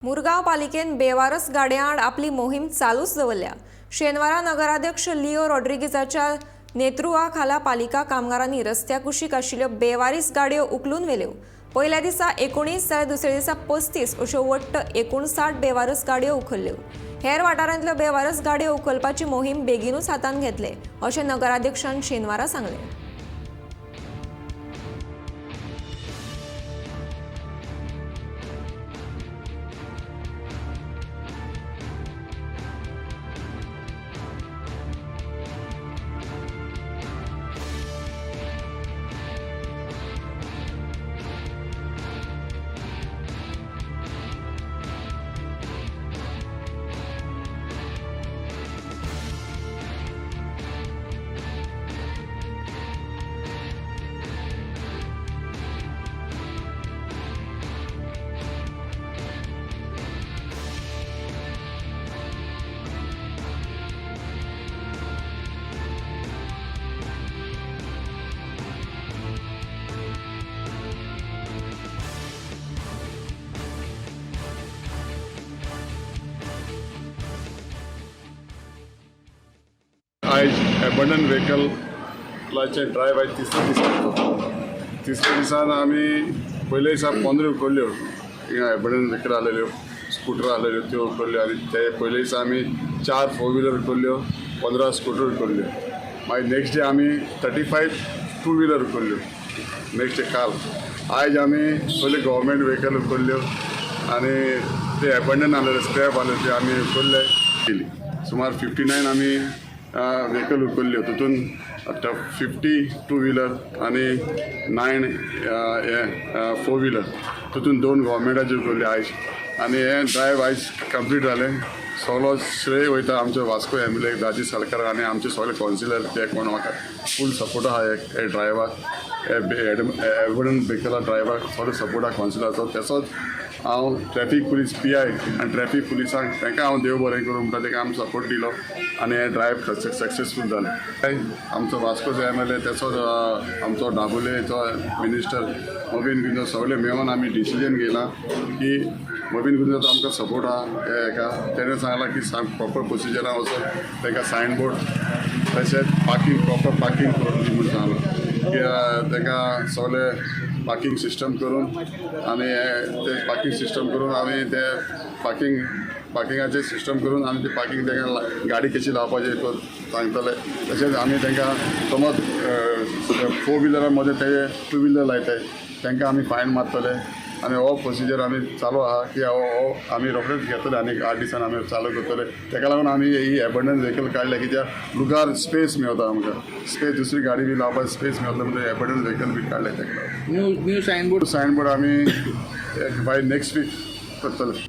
मुरगांव पालिकेन बेवारस गाडयां आड आपली मोहीम चालूच दवरल्या. शेनवारा नगराध्यक्ष लिओ रॉड्रिगीजाच्या नेतृत्वाखाला पालिका कामगारांनी रस्त्या कुशीक आशिल्ल्यो बेवारीस गाडयो उखलून व्हेल्यो. पयल्या दिसा 19 जाल्यार दुसऱ्या दिसा 35 अश्यो वट्ट 59 बेवारस गाडयो उखल्ल्यो. हेर वाठारांतल्यो बेवारस गाडयो उखलपाची मोहीम बेगीनूच हातांत घेतले अशें नगराध्यक्षान शेनवारा सांगलें. आयज एबंडन व्हेकलाचे ड्रायव्ह आयज तिसऱ्या दिसा. तिसऱ्या दिसान आमी पयल्या दिसा 15 उखल्ल्यो. हिंगा एबंडन व्हेकल आसलेल्यो, स्कुटर आसलेल्यो, त्यो उखल्ल्यो. आनी ते पयल्या दिसा आमी 4 फोर व्हिलर उखल्ल्यो, 15 स्कुटर उखल्ल्यो. मागीर नेक्स्ट डे आमी 35 टू व्हिलर उखल्ल्यो. नेक्स्ट डे काल आयज आमी पयले गव्हर्मेंट व्हेकल उखल्ल्यो आनी ते एबंडन आसलेले, स्क्रॅप आसलेले, ते आमी उखल्ले. केली सुमार 59 आमी व्हेकल उखल्ल्यो. तितून 50 टू व्हिलर आनी 9 हे फोर व्हिलर. तितून 2 गव्हर्मेंटाच्यो उखल्ल्यो आयज. आनी हें ड्रायव्ह आयज कंप्लीट जालें. सगलो श्रेय वयता आमचे Vasco M L A Rajiv Salkar आनी आमचे सगळे कावन्सिलर, ते कोण म्हाका फूल सपोर्ट आहा. हे ड्रायव्हाक, एबंडन व्हेकला ड्रायव्हाक सगळे सपोर्ट आहा कावन्सिलराचो. तसोच हांव ट्रॅफीक पुलीस पी I आनी ट्रॅफीक पुलिसांक तांकां हांव देव बरें करूं म्हणटा. तांकां आमी सपोर्ट दिलो आनी हें ड्रायव्ह सक्सेसफूल जालें. आमचो वास्कोचो एम एल ए, तसोच आमचो दाबोलेचो मिनिस्टर मोबीन गुदिन्हो, सगळे मेळून आमी डिसिजन घेयलां की मोबीन गुदिन्होचो आमकां सपोर्ट आहा. हे हेका तेणें सांगलां की प्रॉपर प्रोसिजरान वचून तांकां सायन बोर्ड तशेंच पार्कींग, प्रॉपर पार्कींग करून दी म्हूण सांगलां की तांकां सगळे पार्कींग सिस्टम करून आनी ते पार्कींग सिस्टम करून आमी ते पार्किंगाचें सिस्टम करून आमी ते पार्कींग तांकां गाडी कशी लावपाची तो सांगतले. तशेंच आमी तांकां समज फोर व्हिलरा मदें ते टू व्हिलर लायताय, तांकां आमी फायन मारतले. आनी हो प्रोसिजर आमी चालू आहा की हो आमी रोखडेच घेतले आनी 8 दिसान आमी चालू करतले. ताका लागून आमी ही एबंडन व्हेकल काडले कित्याक लुगार स्पेस मेवता आमकां, स्पेस दुसरी गाडी बी लावपाक स्पेस मेवता म्हणजे एबंडन व्हेकल बी काडले ताका लागून. New signboard? सायन बोर्ड आमी बाय नेक्स्ट वीक करतले.